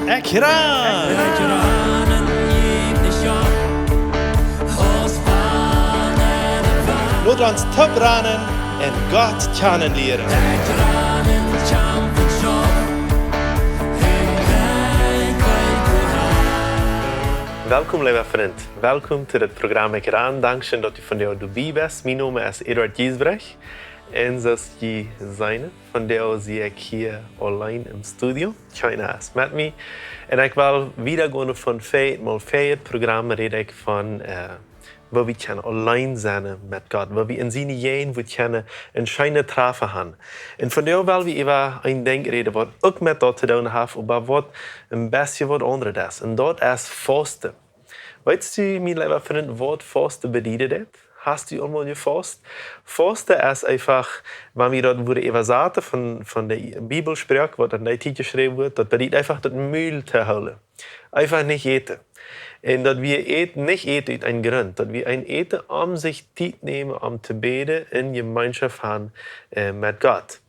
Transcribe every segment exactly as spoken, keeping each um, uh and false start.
Ekj ran! Lot ons toop ranen un Gott kjanen lieren. Welkom, leewa Frint. Welkom to dit Program Ekj ran. Dankscheen, daut du vondoag doabie best. Mien Nomen es Eduard Giesbrecht. Un soo aus jie seenen, vondoag sie ekj hia auleen em Studio. Kjeena es met mie. Un ekj well wieda gonen von väajet Mol, väajet Program räd ekj von, äh, woo wie kjennen auleen sennen met Gott, woo wie en siene Jäajenwoat kjennen een scheenet Trafen han. Un vondoag well wie äwa een Dinkj räden, waut uk met daut to doonen haft, oba waut een bät waut aundret es. Un daut es Fausten. Weetst du, mien leewa Frint, waut Fausten bediet daut? Hast du aul mol jefaust? Fausten es eefach, wan wie daut wudden äwasaten von, von de Bibelsproak, waut en dee Tiet jeschräwen wort, daut bediet eefach daut Mul to hoolen. Eefach nich äten. Un daut wie äten, nich äten ut een Grunt, daut wie een äten, om sikj Tiet nämen, om to bäden, en Jemeenschoft han, äh, met Gott.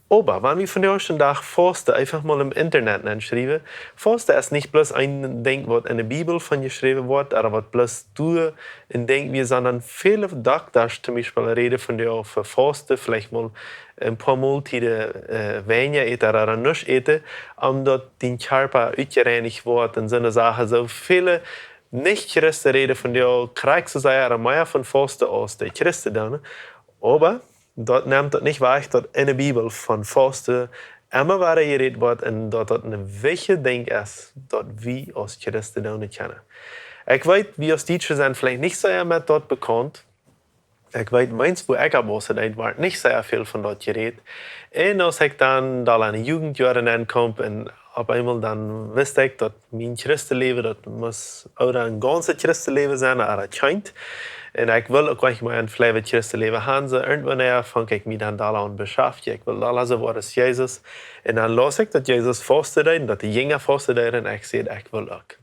Oba wan wie vondoag dän Dach Fausten eefach mol em Internet nenschriewen, Fausten es nich bloos een Dinkj, waut en de Bibel von jeschräwen woat, ooda waut bloos du een Dinkj wia, sonda väle Doktasch toom Biespel räden vondoag von Fausten, veleicht mol een poa Moltieden, äh, weinja äten ooda nuscht äten, om daut dien Kjarpa utjereinicht woat un soone Sachen. Soo väle Nich-Christen räden vondoag krakjt soo sea ooda mea von Fausten aus de Christen doonen. Oba daut nemt daut nich wajch, daut en de Bibel von Fausten emma wada jerät woat un daut daut een wichtjet Dinkj es, daut wie aus Christen doonen kjennen. Ekj weet, wie aus Dietsche sent veleicht nich sea met daut bekaunt. Ekj weet, meist, wua ekj oppjewossen sie, wort nich sea väl von daut jerät. Un aus ekj dan aul en de Jugendjoaren aunkaum un opp eemol dan wist ekj, daut mien Christenläwen, daut must ooda een gaunzet Christenläwen sennen, ooda daut kjeent. Un ekj wull uk nich mea een fleewet Christenläwen han, soo irjentwanea funk ekj mie dan dolla aun to beschaftjen. Ekj wull dolla soo woaren aus Jesus. Un dan laus ekj, daut Jesus fausten deed, un daut de Jinja fausten deeden, un ekj säd, ekj wull uk.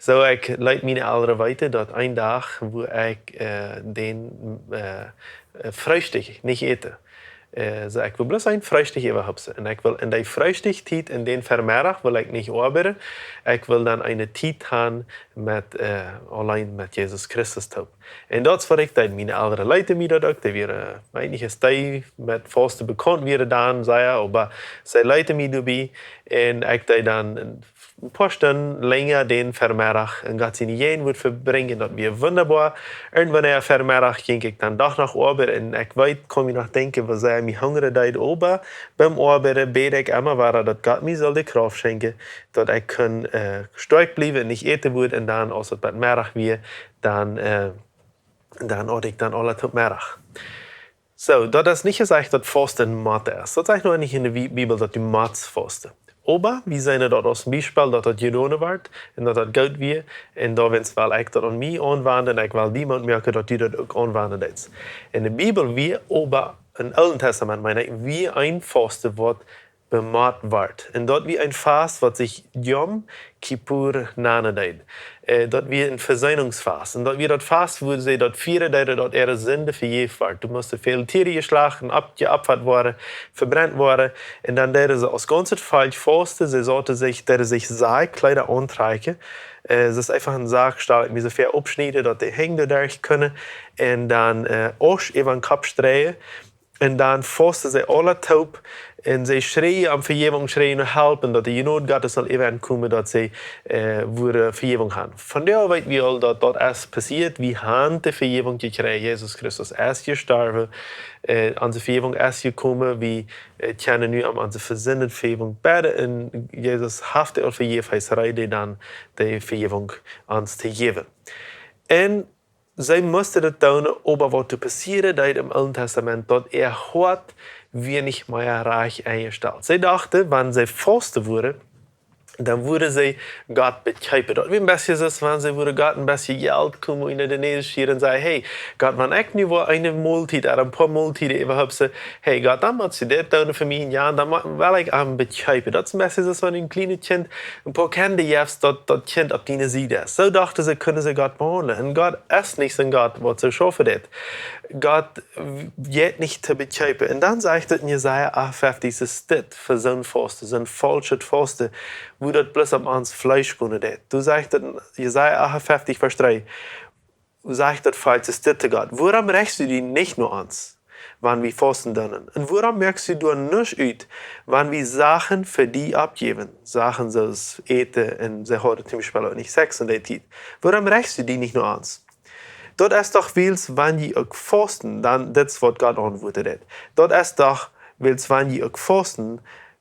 Soo, ekj leet miene Elren weeten, daut een Dach, wua ekj, äh, dän, äh, äh, Freestikj nich äten. Äh, soo, ekj wull bloos een Freestikj äwahupsen. Un ekj wull en dee Freestikjtiet, en dän Vemeddach, wull ekj nich oabeiden. Ekj wull dan eene Tiet han met, äh, auleen met Jesus Christus toop. Un daut es waut ekj deed. Miene Elren leeten mie daut uk. Dee wieren, äh, eenje Tiet met Fausten bekaunt wieren dan, soo jo, oba see leeten mie doabie. Un ekj deed dan een poa Stunden lenja dän Vemeddach en Gott siene Jäajenwoat vebrinjen, daut wia wundaboa. Irjentwanea Vemeddach jinkj ekj dan doch no Oabeit un ekj weet, kaun mie noch denkjen, woo sea mie hungren deed, oba biem Oabeiden bäd ekj emma wada, daut Gott mie sull de Krauft schenkjen, daut ekj kunn, äh, stoakj bliewen un nich äten wudd un dan, aus et bat Meddach wia, dan, äh, dan aut ekj dan aula toop Meddach. Soo, daut es nich jesajcht, daut Fausten een Mott es. Daut sajcht noch nich en de Bi-, Bibel, daut du motst fausten. Oba wie seenen daut aus een Biespel, daut daut jedonen wort un daut daut goot wia. Un doawäajen well ekj daut aun mie aunwenjen un ekj well die Moot moaken, daut du daut uk aunwenjen deist. En de Bibel wia oba, em Oolen Tastament, meen ekj, wia een Fausten, waut bemott wort. Un daut wia een Fast, waut sikj Jom Kippur nanen deed. Äh, daut wia een Vesöhnungsfast. Un daut wia daut Fast, wua see daut fieren deeden, daut äare Sind vejäft wort. Doa musten väl Tieren jeschlacht, opp-, jeopfat woaren, vebrent woaren. Un dan deeden see aus gaunzet Volkj fausten. See sauten sikj, deeden sikj Sackkjleeda auntrakjen. Äh, daut es eefach een Sack, stal ekj mie soo väa, oppschnieden, daut de Henj doaderch kunnen. Un dan, äh, Ausch äwa dän Kopp streien. Un dan fausten see aula toop un see schrieen om Vejäwunk, schrieen om Help un daut de Jnod Gottes saul äwa an komen, daut see, äh, wudden Vejäwunk han. Vondoag weet wie aul, daut daut es passieet. Wie han de Vejäwunk jekjräajen. Jesus Christus es jestorwen. Äh, onse Vejäwunk es jekomen. Wie, äh, kjennen nu om onse Sinden Vejäwunk bäden. Un Jesus haft aul vejäft, hee es reed dan de Vejäwunk ons to jäwen. Un see musten daut doonen, oba waut doa passieren deed em Oolen Tastament, daut äa Hoat wia nich mea rajcht enjestalt. See dochten, wan see fausten wudden, dan wudden see Gott bekjeepen. Daut wia een bät soo, aus wan see wudden Gott een bät Jelt komen en de Näs schieren un sajen: "Hey, Gott, wan ekj nu woa eene Moltiet, ooda een poa Moltieden äwahupsen, hey Gott, dan motst du dit doonen fa mie, jo, dan mo-, well ekj am bekjeepen." Daut es een bät soo aus wan een kjlienet Kjint een poa Kjinja jeft, daut daut Kjint opp diene Sied es. Soo dochten see, kunnen see Gott behaundlen. Un Gott es nich een Gott, waut soo schaufen deit. Gott w-, jeit nich to bekjeepen. Un dan sajcht et en Jesaja acht fefftien, es dit fa soon Fausten, soon faulschet Fausten, daut bloos om ons Fleesch kunn daut. Du sajchst daut en Jesaja 58, Varsch 3. Du sajchst daut, falls es dit to Gott. Wuarom rechst du die nich no ons, wan wie fausten doonen? Un wuarom moakst du doa nuscht ut, wan wie Sachen fa die aufjäwen? Sachen soo aus Äten un see hauden toom Biespel uk nich Sex en dee Tiet. Wuarom rechst du die nich no ons? Daut es doch wiels, wan jie uk fausten, dan, dit es waut Gott auntwuaden deed. Daut es doch wiels, wan jie uk fausten,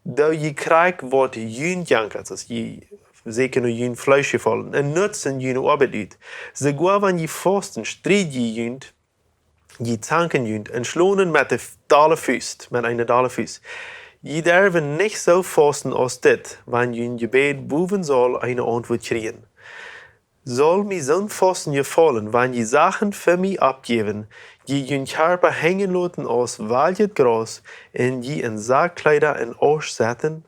doo jie krakjt waut junt jankat, aus jie secha no jun Fleesch jefaulen, un nutzen june Oabeit ut. Soogoa wan jie fausten, strieden jie junt, jie zanken junt, un schlonen met de dolle Fust, met eene dolle Fust. Jie derwen nich soo fausten aus dit, wan jun Jebäd bowen saul eene Auntwuat kjrieen. Saul mie soon Fausten jefaulen, wan jie Sachen fa mie aufjäwen, jie jun Kjarpa henjen loten aus waljet Graus, un jie en Sackkjleeda en Asch setten?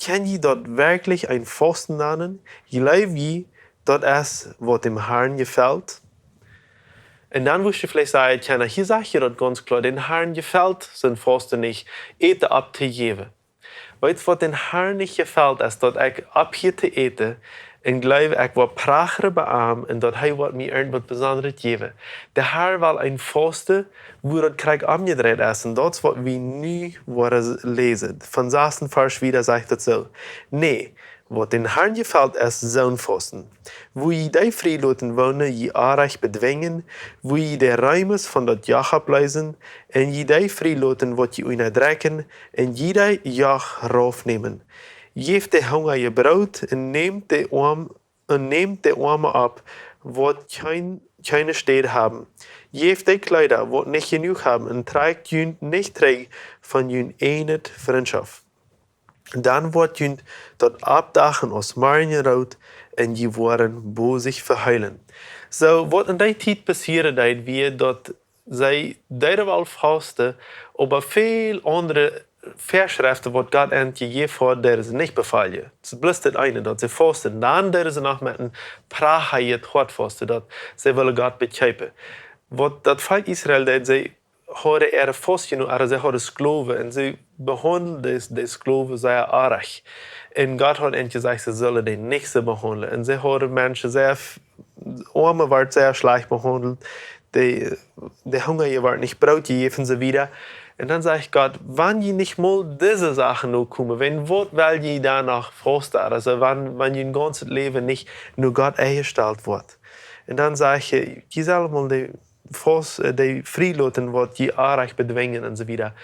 Kjenn jie daut werkjlich een Fausten nanen? Jleew jie, daut es waut däm Harn jefelt? Un dan wurscht du veleicht sajen, Tjana, hia sajcht daut gaunz kloa, däm Harn jefelt sien Fausten nich, Äten auftojäwen. Weetst waut däm Harn nich jefelt, es daut ekj opphiea to äten un jleew, ekj woa prachren bie am un daut hee woat mie irjentwaut Besondret jäwen. De Har well een Fausten, wua daut krakjt omjedreit es, un daut es waut wie nu woaren läsen. Von sasten Varsch wieda sajcht daut soo: Nä, waut däm Harn jefelt, es soon Fausten, wua jie dee frie loten, woone jie Onrajcht bedwinjen, wua jie de Reemes von daut Joch aufleesen, un jie dee frie loten, waut jie unjadrekjen, un jie daut Joch raufnämen. Jäft de Hungrje Broot un nämt de Oam-, un nämt de Oame opp, waut kjeen, kjeene Städ haben. Jäft de Kjleeda, waut nich jenuach haben, un trakjt junt nich trigj von jun ieejne Frintschoft. Dan woat junt daut Oppdachen aus Morjenroot, un jie woaren bosich veheelen. Soo, waut en dee Tiet passieren deed, wia daut see deeden woll fausten, oba väl aundre Väaschreften, waut Gott an jejäft haud, deeden see nich befoljen. Daut es bloos daut eene, daut see fausten. Dan deeden see noch met een prachrikjet Hoat fausten, daut see wullen Gott bekjikjen. Waut daut Volkj Israel deed, see hauden äare Fausten, ooda see hauden Sklowen, un see behaundelden dee, dee Sklowen sea oajch. Un Gott haud an jesajcht, see sullen dee nich soo behaundlen. Un see hauden Menschen sea f-, Oame worden sea schlajcht behaundelt, de, de Hungrje worden nich Broot jejäft un soo wieda. Un dan sajcht Gott, wan jie nich mol dise Sachen nokomen, wan, waut well jie dan noch fausten? Aulsoo, wan, wan jun gaunzet Läwen nich no Gott enjestalt woat. Un dan sajcht hee, jie sellen mol dee Faust, äh, dee frie loten, waut jie Onrajcht bedwinjen un soo wieda.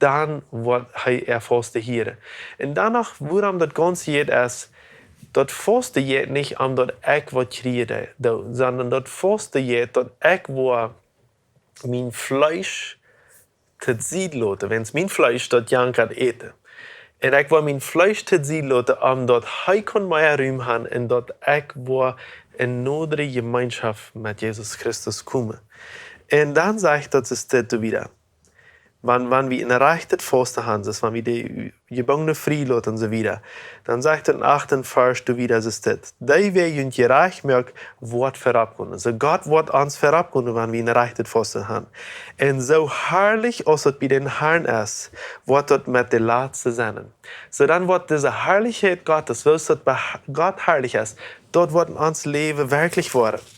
Dan woat hee äa Fausten hieren. Un dan noch, wuarom daut gaunze jeit, es, daut Fausten jeit nich om daut ekj waut kjrieen doo, sonda daut Fausten jeit, daut ekj woa mien Fleesch to Sied loten, wiels mien Fleesch daut jankat äten. Un ekj woa mien Fleesch to Sied loten, om daut hee kaun mea Rum han un daut ekj woa en nodre Jemeenschoft met Jesus Christus komen. Un dan sajcht daut, es dit wieda. Wan, wan wie een rajchtet Fausten han, es wan wie de Jebungene frie loten un soo wieda. Dan sajcht et em achten Varsch, doa wieda es dit: Dee, wäa junt jerajcht moakt, woat verut gonen. Soo Gott woat ons verut gonen, wan wie een rajchtet Fausten han. Un soo harlich aus et bie dän Harn es, woat et met de Latste sennen. Soo dan woat dise Harlichkjeit Gottes, soo aus et bie Ha-, Gott harlich es, daut woat en ons Läwen werkjlich woaren.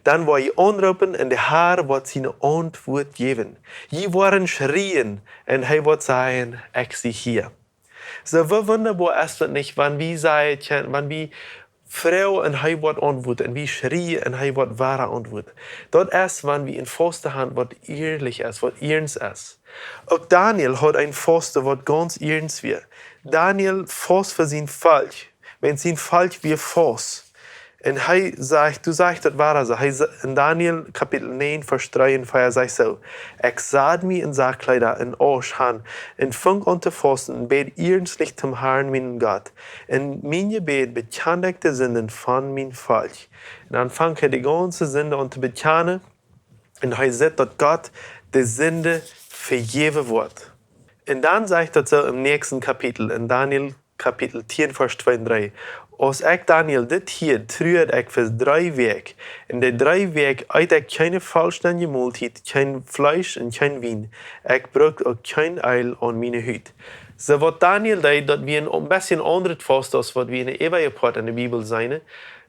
Dan woa jie aunroopen un de Har woat junt Auntwuat jäwen. Jie woaren schrieen un hee woat sajen: Ekj sie hia. Soo, woo wundaboa es daut nich, wan wie sajen kjennen, wan wie froagen un hee woat auntwuaden, un wie schrieen un hee woat wada auntwuaden. Daut es, wan wie een Fausten han, waut ierlich es, waut iernst es. Uk Daniel haud een Fausten, waut gaunz iernst wia. Daniel faust fa sien Volkj, wiels sien Volkj wia faust. Un hee sajcht, doa sajcht et wada soo, hee sa-, en Daniel Kapitel näajen, Varsch dree un vea sajcht soo: Ekj sad mie en Sackkjleeda un Asch han, un funk aun to fausten, un bäd iernstlich toom Harn, mienen Gott. Un mien Jebäd bekjand ekj de Sinden von mien Volkj. Un dan fangt hee de gaunze Sind aun to bekjanen, un hee sitt, daut Gott de Sind vejäwen woat. Un dan sajcht daut soo em näakjsten Kapitel, en Daniel Kapitel tieen, Varsch twee un dree: Aus ekj, Daniel, dit hieed, truad ekj fa dree Wäakj. Un dee dree Wäakj eet ekj kjeene vollstendje Moltiet, kjeen Fleesch un kjeen Wien. Ekj brukt uk kjeen Eelj aun miene Hut. Soo waut Daniel deed, daut wia een bät aundret Fausten aus waut wie en de äwaje Poat en de Bibel seenen.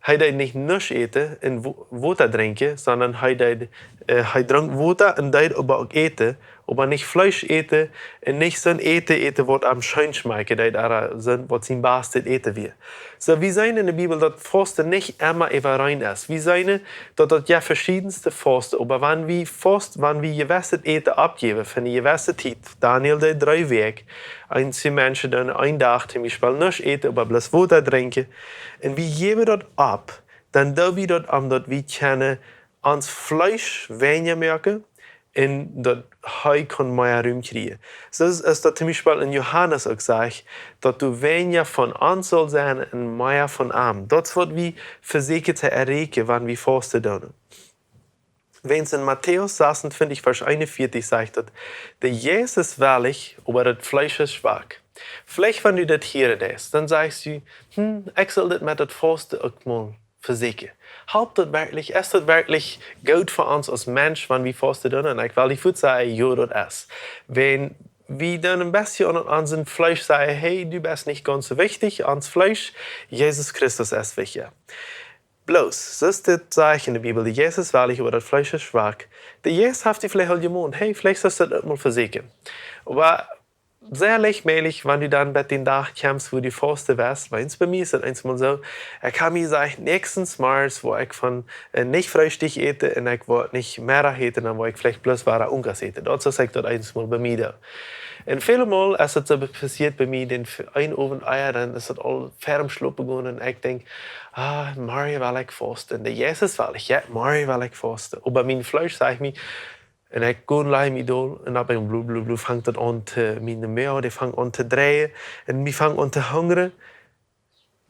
Hee deed nich nuscht äten un Wo-, Wota drinkjen, sonda hee deed, äh, hee drunk Wota un deed oba uk äten, oba nich Fleesch äten un nich soon Äten äten waut am scheen schmakjen deed, ooda soon waut sien bastet Äten wia. Soo, wie seenen en de Bibel daut Fausten nich emma äwareen es. Wie seenen daut daut jo veschiedenste Fausten, oba wan wie fausten, wan wie jewesset Äten oppjäwen fa eene jewesse Tiet, Daniel deed dree Wäakj, eenje Menschen doonen een Dach toom Biespel nuscht äten, oba bloos Wota drinkjen, un wie jäwen daut opp, dan doo wie daut, om daut wie kjennen ons Fleesch weinja moaken un daut hee kaun mea Rum kjrieen. Soo aus, aus daut toom Biespel en Johanes uk sajcht, daut doa weinja von ons saul sennen un mea von am. Daut es waut wie vesieekjen to erreichen, wan wie fausten doonen. Wiels en Matäus sasuntwintich, Varsch eenunvieetich sajcht daut: „De Jeist es wellich, oba daut Fleesch es schwak.“ Veleicht wan du daut hieren deist, dan sajchst du: „Hm, ekj saul dit met daut Fausten uk mol vesieekjen. Halpt daut werkjlich? Es daut werkjlich goot fa ons aus Mensch, wan wie fausten doonen?“ Un ekj well die fuaz sajen, jo, daut es. Wan wie dan een bät aun, aun onsen Fleesch sajen: „Hey, du best nich gaunz soo wichtich, ons Fleesch, Jesus Christus es wichtja.“ Bloos, soo aus dit sajcht en de Bibel, de Jeist es wellich, oba daut Fleesch es schwak. De Jeist haft die veleicht aul jemont: „Hey, veleicht saust du daut mol vesieekjen.“ Oba sea leicht mäajlich, wan du dan bie dän Dach kjemst, wua du fausten woascht, wiels bie mie es daut eemol soo, ekj hab mie jesajcht, näakjsten Morjes woa ekj von, äh, nich Freestikj äten un ekj woa nich Meddach äten, dan woa ekj veleicht bloos wada unkas äten. Daut es, soo aus ekj daut eemol bie mie doo. Un väle Mol es daut soo passieet bie mie, dän f-, een Owent ea, dan es daut aul ver däm Schlopen gonen un ekj denkj: „Ah, morjen well ekj fausten.“ De Jeist es wellich, jo, morjen well ekj fausten. Oba mien Fleesch sajcht mie, un ekj go un laj mie dol, un opp eemol blu, blu, blu, fangt daut aun to, miene Moag, dee fangt aun to dreien, un mie fangt aun to hungren.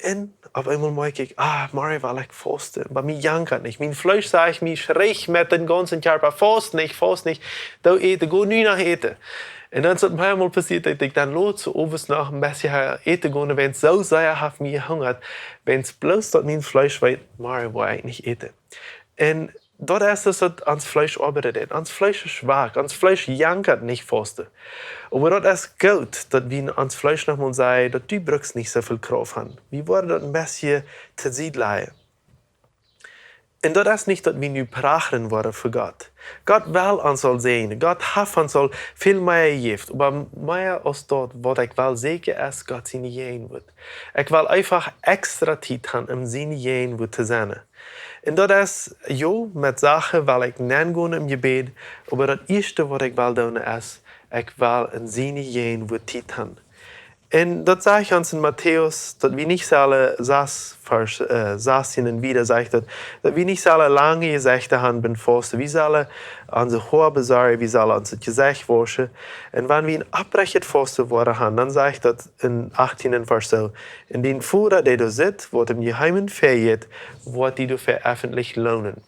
Un opp eemol moakj ekj: „Ah, morjen well ekj fausten.“ Bie mie jankat nich. Mien Fleesch sajcht mie, schriecht met dän gaunzen Kjarpa: „Faust nich, faust nich. Doo äten, go nu noch äten.“ Un dan es daut mie eemol passieet, daut ekj dan lot, soo owes noch een bät äten gonen, wiels soo sea haft mie jehungat, wiels bloos daut mien Fleesch weet, morjen woa ekj nich äten. Un daut es, daut ons Fleesch oabeiden deit. Ons Fleesch es schwak, ons Fleesch jankat nich fausten. Oba daut es goot, daut wie ons Fleesch noch mol sajen, daut du brukst nich soo väl Krauft han. Wie woaren daut een bät to Sied lajen. Un daut es nich, daut wie nu prachren woaren fa Gott. Gott well ons aul säajnen. Gott haft ons aul väl mea jejäft. Oba mea aus daut, waut ekj well säkjen, es Gott siene Jäajenwuat. Ekj well eefach extra Tiet han, om siene Jäajenwuat to sennen. Un daut es, jo, met Sachen well ekj nengonen em Jebäd, oba daut ieeschte, waut ekj well doonen, es, ekj well en siene Jäajenwuat Tiet han. Un daut sajcht ons en Matäus, daut wie nich sellen, sas, Varsch, äh, sastieen un wieda sajcht daut, daut wie nich sellen lange Jesechta han biem Fausten. Wie sellen onse Hoa besorjen, wie sellen ons daut Jesecht wauschen. Un wan wie een oprechtet Fausten woaren han, dan sajcht daut en achttieen Varsch soo: „Un dien Voda, dee doa sitt, waut em Jeheimen väajeit, woat die doafäa effentlich loonen.“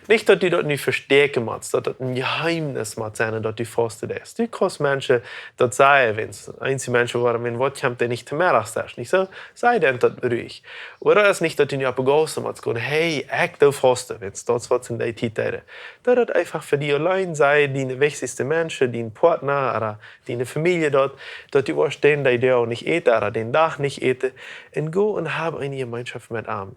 Nich, daut du daut nu vestäakjen motst, daut daut een Jeheemnis mott sennen, daut du fausten deist. Du kaust Menschen daut sajen, wiels eenje Menschen woaren: „Wan, waut kjemt dee nich to Meddach?“ Nich soo? Saj dän daut ruhig. Oba daut es nich, daut du nu opp de Gauss motst gonen: „Hey, ekj doo fausten“, wiels daut es, waut see en dee Tiet deeden. Doo daut eefach fa die auleen, saj diene wichtichste Menschen, dien Partner, ooda diene Famielje daut, daut du woascht dän, dee Dach nich äten, ooda dän Dach nich äten, un go un hab eene Jemeenschoft met am.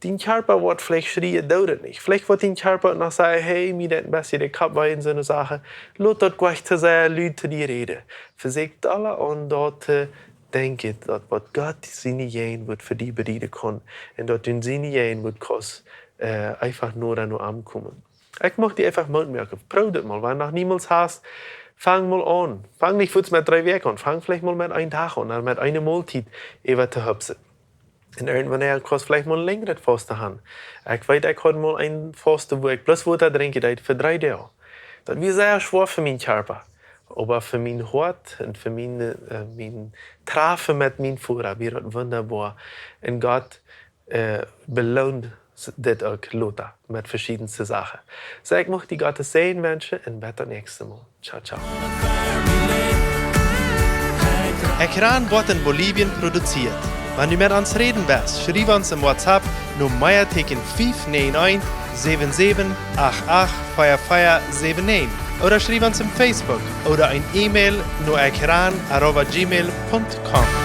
Dien Kjarpa woat veleicht schrieejen: „Doo daut nich.“ Veleicht woat dien Kjarpa noch sajen: „Hey, mie deit een bät de Kopp wee“ un soone Sachen. Lot daut goanich to sea lud to die räden. Vesäkj aulawäajen aun daut to denkjen, daut waut Gott siene Jäajenwuat fa die bedieden kaun, un daut du en siene Jäajenwuat kaust, äh, eefach noda no am komen. Ekj mucht die eefach Moot moaken. Proow daut mol, wan du noch niemols hast, fang mol aun. Fang nich fuaz met dree Wäakj aun. Fang veleicht mol met een Dach aun, ooda met eene Moltiet äwa to hupsen. Un irjentwanea kaust veleicht mol een lenjret Fausten han. Ekj weet, ekj haud mol een Fausten, wua ekj bloos Wota drinkjen deed fa dree Doag. Daut wia sea schwoa fa mien Kjarpa. Oba fa mien Hoat un fa mien, äh, mien Trafen met mien Voda wia daut wundaboa. Un Gott, äh, beloont s-, dit uk lota met veschiedenste Sachen. Soo, ekj mucht die Gottes Säajen wenschen un bat daut näakjste Mol. Ciao, ciao. Ekjran woat en Bolivien produzieet. Wan du met ons räden west, schriew ons em WhatsApp no Meateeken fief näajen eent, säwen säwen, acht acht, vea vea säwen näajen. ooda schriew ons em Facebook ooda een E-Mail no ekjran arroba gmail punkt com.